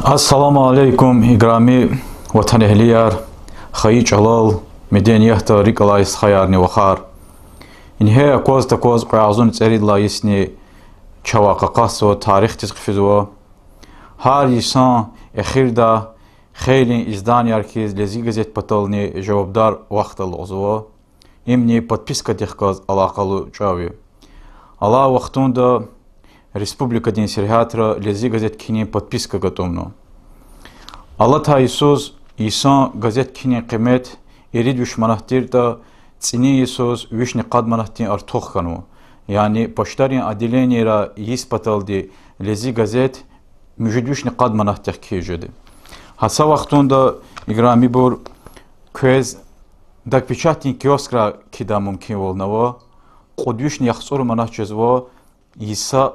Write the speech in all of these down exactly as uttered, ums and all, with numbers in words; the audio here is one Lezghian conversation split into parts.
Ассаламу алейкум, играми ватанэгьлияр, хайи чӀалал, медениятда рикӀ алай стхаярни вахар. Ингье акваз-такваз кьве агъзурни цӀерид лагьай йисни чавай къакъатзава, тарихдиз хъфизва. Гьар йисан эхирда хейлин изданияр хьиз Лезги газет патални жавабдар вахт алукьзава. Имни подпискадихъ галаз алакъалу чӀав я. Алай вахтунда республикадин сергьятра Лезги газет кхьинин подписка гатӀунва. Алатай йисуз йисан газет кхьинин къимет ирид виш манат тиртӀа, цӀинин йисуз вишни къад манатдин артух хьанва. Яни почтарин отделенийра йис паталди Лезги газет муьжуьд вишни къад манатдихъ кхьиз жеда. Гьа са вахтунда, играмибур, квез Дагпечатдин киоскра кхьидай мумкинвални ава, кьуд вишни яхцӀур манат жезва йиса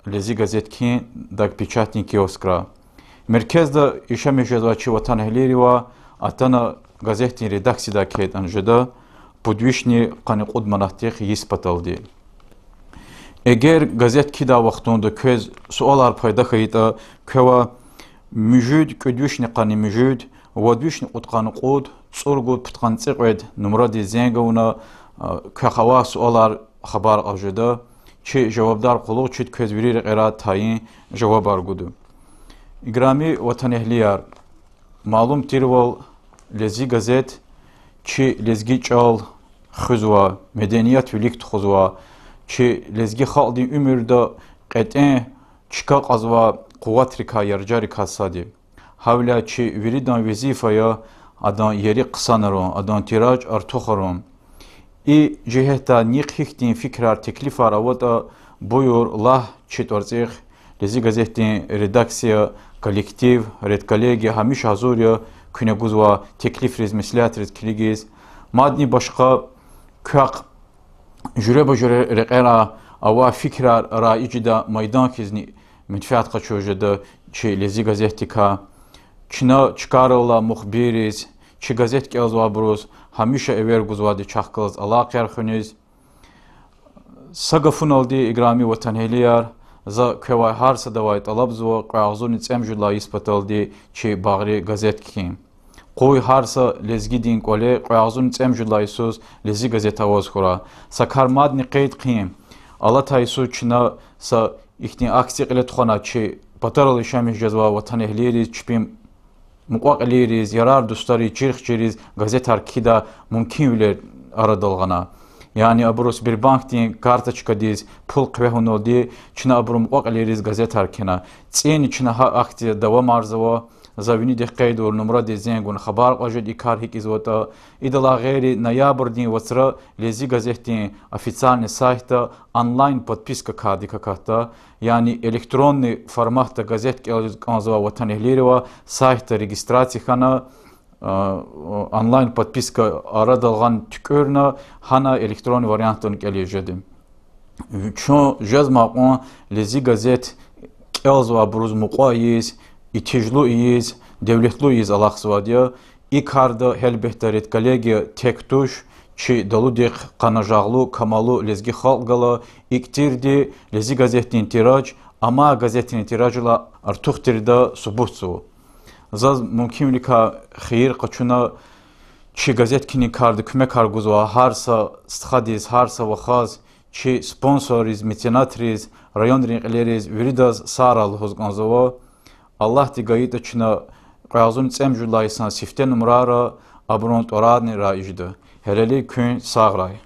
Лезги газет кхьин Дагпечатдин киоскра. Меркезда яшамиш жезвай чи ватанэгьлийривай атана газетдин редакцияда кхьейтӀани жеда, пуд вишни къанни кьуд манатдихъ йис паталди. Эгер газет кхьидай вахтунда квез суалар пайда хьайитӀа, квевай муьжуьд кӀуьд вишни къанни муьжуьд, вад вишни кьудкъанни кьуд, цӀуругуд пудкъанни цӀикьвед нумрадиз зенг авуна, квехъ авай суалар хабар кьаз жеда, чи жавабдар къуллугъчиди квез вири рекьерай тайин жавабар гуда. Играми ватанэгьлияр, малум тирвал, Лезги газет чи лезги чӀал хуьзвай, меденият вилик тухузвай, чи лезги халкьдин уьмуьрда кьетӀен чка кьазвай къуватрикай, яржарикай сад я. Гьавиляй чи виридан везифа я адан ери хъсанарун, адан тираж артухарун. И жигьетдай нихъ гьихьтин фикирар, теклифар аватӀа, буюр, лагь чи тӀварцӀихъ, Лезги газетдин редакция, коллектив, редколлегия гьамиша гьазур я куьне гузвай теклифриз, меслятриз килигиз. Мадни башкъа квехъ жуьреба-жуьре рекьера авай фикирар раижидай майдан хьизни менфят къачуз жеда чи Лезги газетдикай. Чна чкайрал алай мухбирриз, чи газет кӀелзавайбуруз гьамиша эвер гузвайди чахъ галаз алакъаяр хуьниз. Са гафуналди, играми ватанэгьлияр, за квевай гьар садавай тӀалабзава кьве агъзурни цӀемуьжуьд лагьай йис паталди чи багъри газет кхьин. Къуй гьар са лезгидин кӀвале кьве агъзурни цӀемуьжуьд лагьай йисуз Лезги газет аваз хьурай. Са кар мадни къейд хъийин. Алатай йисуз чна са ихьтин акция кьиле тухвана, чи патарал яшамиш жезвай ватанэгьлийриз, чпин мукьва-кьилийриз, ярар-дустариз, чирхчирриз газетар кхьидай мумкинвилер арадал гъана. Яни абуру Сбербанкдин карточкадиз пул хъвегьуналди чна абурун мукьва-кьилийриз газетар кхьена. ЦӀини чна гьа акция давамарзава. За винидихъ къейд авур нумрадиз зенг авуна хабар кьаз жеда и кар гьикӀ ийизватӀа. Идалай гъейри, ноябрдин вацра Лезги газетдин официальный сайтда онлайн подписка кардик акатда, яни электронный форматда газет кӀелиз кӀанзавай ватанэгьлийривай сайтда регистрация хьана, онлайн подписка арадал гъана, туькӀуьрна, гьана электронный вариантдани кӀелиз жеди. Чун жезмай кьван Лезги газет кӀелзавайбуруз мукьва ийиз, итижлу ийиз, девлетлу ийиз алахъзавайди я. И карда, гьелбетда, редколлегия тек туш, чи далудихъ къанажагълу, камаллу лезги халкь гала, икӀ тирди Лезги газетдин тираж амай газетрин тираждилай артух тирди субутзава. Заз мумкинвиликай хийир къачуна чи газет кхьинин карда куьмекар гузвай гьар са стхадиз, гьар са вахаз, чи спонсорриз, меценатриз, районрин кьилериз, виридаз сагърай лугьуз кӀанзава. Аллагьди гайитӀа, чна кьве агъзурни цӀемуьжуьд лагьай йисан сифте нумрайра абурун тӀварарни раижда. Гьелелиг куьн сагърай.